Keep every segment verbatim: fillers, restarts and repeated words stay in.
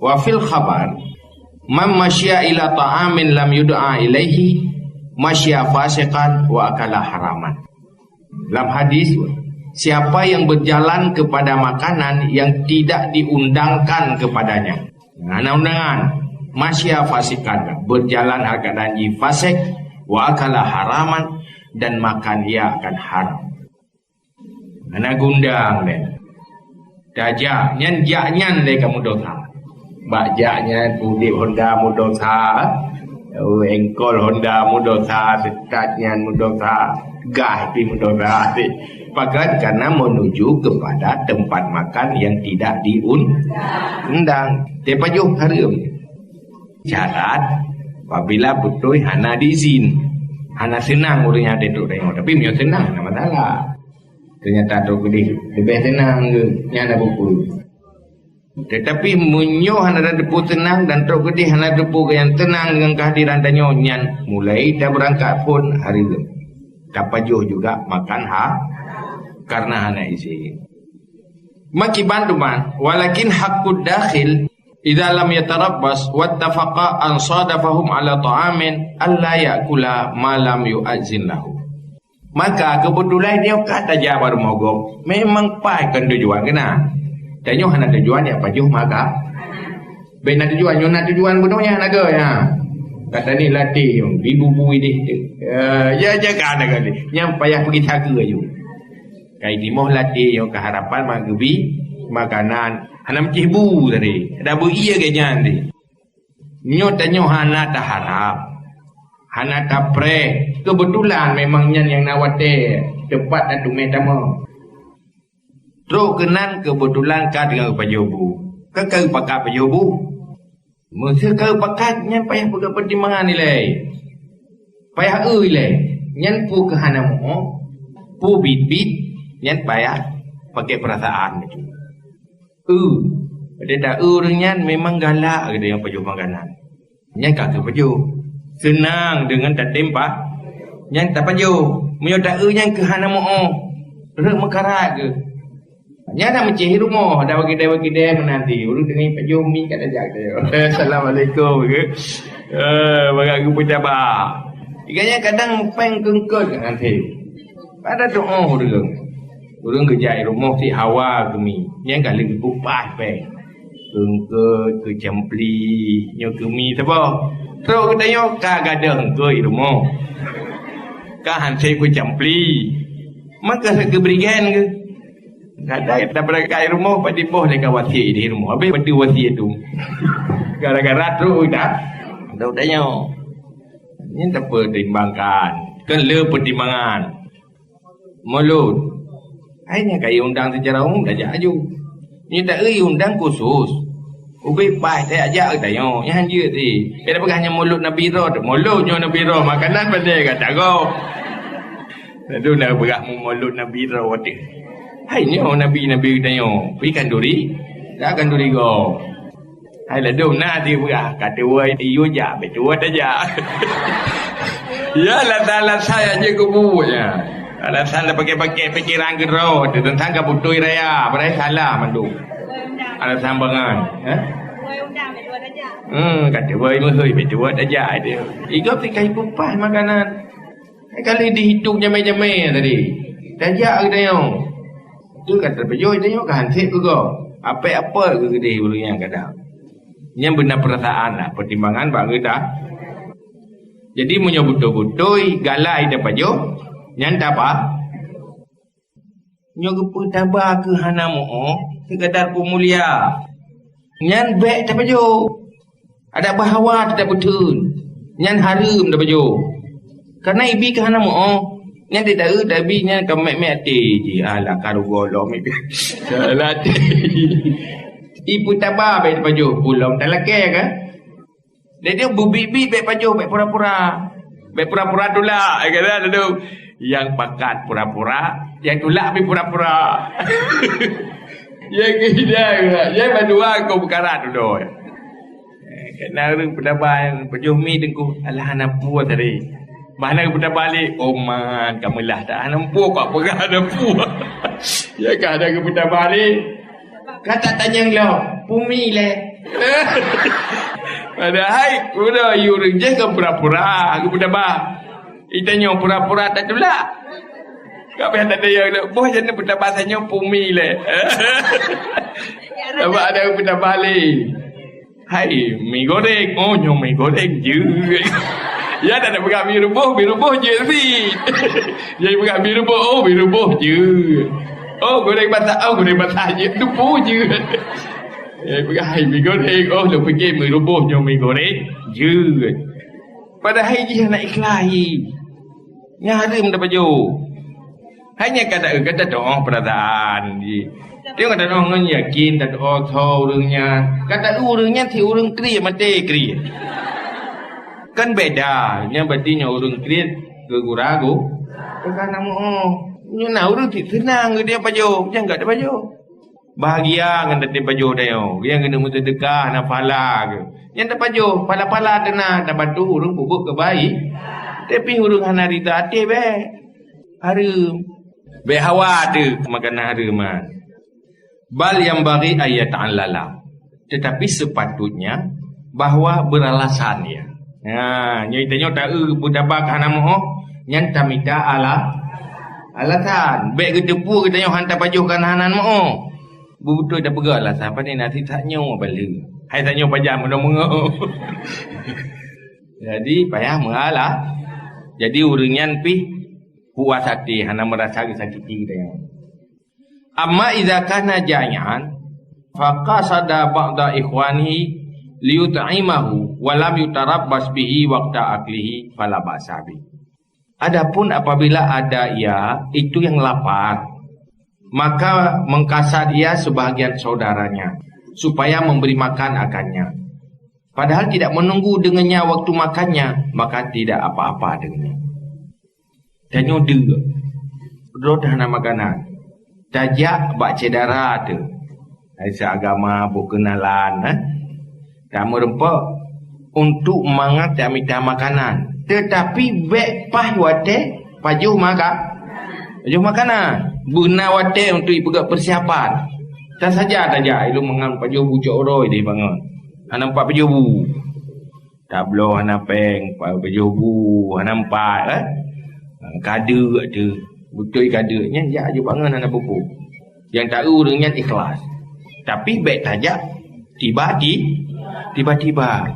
Wa fil khabar, "Man masya ila ta'amin lam yud'a ilaihi, masya fasiqan wa akala haraman." Dalam hadis, siapa yang berjalan kepada makanan yang tidak diundangkan kepadanya, hana undangan, masya fasiqan, berjalan dalam keadaan jih fasik, wa akala haraman, dan makan ia akan haram. Hana geuundang lé. Tajak nyan, jak nyan lé ka meudosa. Bak jak nyan udeb Honda meudosa, engkol Honda meudosa, seutat nyan meudosa, gas pih meudosa. Pakon? Karena menuju kepada tempat makan yang tidak diundang. Tepajoh hareuem. Syarat, apabila beutôi hana diizin, hana seunang ureueng nyang teudok tanyoe. Tapi meunyoe seunang, hana masalah. Teunyata trok keudeh leubeh seunang geuh, nyan na buku. Tetapi meunyoe hana tateupeue seunang dan trok keudeh hana tateupeue nyang seunang deungon kehadiran tanyoe, nyan mulai tabeurangkat phon hareuem. Tapajoh juga makan ha, karena hana izin. Makiban teuma, walakin haqqud dakhil idza lam yatarabbas wattafaqa an sadafahum ala ta'amin alla ya'kula ma lam yu'azzin lahu. Maka keubeutulan nyoe ka tajak bak rumoh gob, memang paih kon tujuan keunan. Tanyoe hana tujuan jak pajoh maka. Bèk na tujuan, nyoe na tujuan bunoe nyan na geuh nyan. Kata ni latih nyoe, ibu-bu ideh. Ya, ya jaga na geuh. Nyang payah peugi sakeue aju. Kai timoh latih nyoe keuharapan mak geubi makanan. Hana meucih bu tadi. Ada bu ié geuh nyan tadi. Nyoe tanyoe hana taharap, hana tapreh. Keubeutulan memang nyan nyang na watèe teumpat na teumé tamong. Trok keunan keubeutulan ka teungoh geupajoh bu. Ka, ka geupakat pajoh bu. Meuseu ka geupakat, nyan payah peugah peutimbangan ilèe. Payah eu ilèe. Nyan peue keu hana muoh, peue biet-biet, nyan payah pakai peurasaan bacut. Eu, padahai ta eu ureueng nyan memang galak geutanyoe pajoh makanan. Nyan ka keuh pajoh. Seunang deungon tatem pa-, nyan tapajoh. Meunyoe ta eu nyan keuh hana muoh, rhot meukarat geuh. Nyan na meucéh rumoh, ada wakidai-wakidai meunan ti. Ureueng teungoh pajoh mi ka tajak geutanyoe. Assalamualaikum geuh. Eh, bak geupeutaba. Ikan nyan kadang péng keungkot nyan ti. Pada doa ureueng. Ureueng geujak i rumoh si hawa keumi. Nyan ka lheueh geukupas péng. Keungkot, keucampli, nyoe keumi saboh. Trok geutanyoe ka gadôh eungkot i rumoh. Ka han sép keucampli. Maka geubri gen geuh. Kadang daripada ka i rumoh, pat diboh lé ka wasiet di rumoh. Habéh padum wasiet tu. Gara-gara trok dah. Trok tanyoe. Nyan tapeutimbangan. Kon le peutimbangan. Mulod. Hai nyan ka iundang secara umum, tajak aju. Nyan ta eu iundang khusus. Ubé paih tajak geutanyoe. Nyan han jeuet ti. Kena peugah nyan mulod Nabi Rod. Mulod nyoe Nabi Rod. Makanan pandai gata gob. Lalu na peugah mulod Nabi Rod. Hai nyoe nabi-nabi geutanyoe. Pi kanduri. Dak kanduri gob. Hai ladôm na dipeugah, ka tuwoe iyue jak, bèk tuwoe tajak. Ya, alasan-alasan nyang jeuet keu buet nyan. Alasan la paké-paké pikiran keudroe, teuntang ka beutôi raya, padahai salah mandum. Alasan bangai, eh? Hmm, ka tuwoe meuhôi, bèk tuwoe tajak dia. Igob ti ka ikupas makanan. Kali dihitung jamé-jamé tadi. Tajak geutanyoe. Tu ka teupeujôi tanyoe ka han sép keu gob. Apek-apek geuh geudeh ureueng nyan kadang. Nyan beuna peurasaan lah, peutimbangan bak geuda. Jadi meunyoe beutôi-beutôi galai tapajoh, nyan tapa. Nyoe geupeutaba keu hana muoh, sekadar peumulia. Nyan bèk tapajoh. Adak bahwa teutabeuteun, nyan hareuem tapajoh. Kareuna ibi ka hana muoh, nyan di daeu tabi nyan ka mèk-mèk até jih, alah ka rugoe lom ibi. Salah até. Ipeutaba bèk tapajoh, peue lom talakèe ka. Jadi beubiet-biet bèk pajoh, bèk pura-pura. Bèk pura-pura tulak, kata lalu. Nyang pakat pura-pura, nyang tulak pih pura-pura. Nyang keuhidang, nyang bandua kong peukara dudoe. Eh, kena ureueng peudaba nyang pajoh mi teungku, alah hana peue tadi. Bah na geupeudaba lé, oh man, ka meulah that hana peue, kok peugah hana peue. Ya ka hana geupeudaba lé. Ka tatanyong lom, peue mi lé. Padahai uroe yue ureuëng jih kon pura-pura geupeutaba. Itanyoe pura-pura tatulak. Ka payah tadayah lé boh, jadi peutaba tanyoe pumi lé. Sabab ada peutaba lé. Hai, mi goreng. Oh, nyoe mi goreng jeuet. Ya, tak ada peugah mi ruboh, mi ruboh jeuet si. Jadi peugah mi ruboh, oh, mi ruboh jeuet. Oh, goreng basah, oh, goreng basah jeuet. Dupo jeuet. Ya, peugah hai mi goreng. Oh, lôn pikir mi ruboh nyoe mi goreng jeuet. Padahai jih hana ikhlas. Nyan hareuem tapajoh. Hai nyan ka ta-, ka tadoh peurasaan jih. Dia ka tadoh ngon yakin, tadoh tho ureuëng nyan. Ka tadoh ureuëng nyan si ureuëng kriet, maté kriet. Kan beda. Nyan berarti nyoe ureuëng kriet geugura gu. Ka na meu-, oh. Nyoe na ureuëng cit seunang geuh dia pajoh, jangan ka tapajoh. Bahagia ngon tatem pajoh tanyoe. Nyang keuneuk meuseudeukah na pahala geuh. Nyang tapajoh, pala-pala teuna tabantu ureuëng peubuet keubai. Tapi ureuëng hana rida até bèk. Hareuem. Bèk hawa teuh makanan hareuem nyan. Bal yanbaghi an yata'allala. Tetapi sepatutnya bahwa beralasan ya. Ha, nyoe tanyoe taeu peutaba ka hana meu-oh, nyan tamita ala-, alasan. Bèk geuteupeue geutanyoe han tapajoh ka hana meu-oh. Beutôi tapeugah alasan, pane na sit that nyoe baleue. Hai that nyoe pajan meunoe meungoh. Jadi payah meualah. Jadi ureuëng nyan pih puas até, hana meurasa geusakiti tanyoe. Amma idza kana ja'ian, faqasada ba'da ikhwanihi liyut'imahu wa lam yutarabbas bihi waqta aklihi, fala ba'sa bih. Adapun apabila ada ia itu yang lapar, maka mengkasad ia sebahagian saudaranya, supaya memberi makan akannya. Padahal tidak menunggu dengannya waktu makannya, maka tidak apa-apa dengannya. Tanyoe deuk, droe hana makanan. Tajak bak syedara teuh. Hai seuagama, beukenalan, eh. Tameureumpok untuk mangat tamita makanan. Tetapi bèk paih watèe pajoh maka-, pajoh makanan. Beuna watèe untuk ipeugah persiapan. Tasaja tajak, ilôn mangat pajoh bu cok uroe deh bangon. Hana nampak pajoh bu. Tabloe hana péng, pa-, pajoh bu hana nampak, eh. Kadeuk teuh. Beutôi kadeuk nyan, jak aju bangon hana peue-peue. Nyang taeu ureuëng nyan ikhlas. Tapi bèk tajak tiba-ti-, tiba-tiba.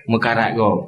Meukarat gob.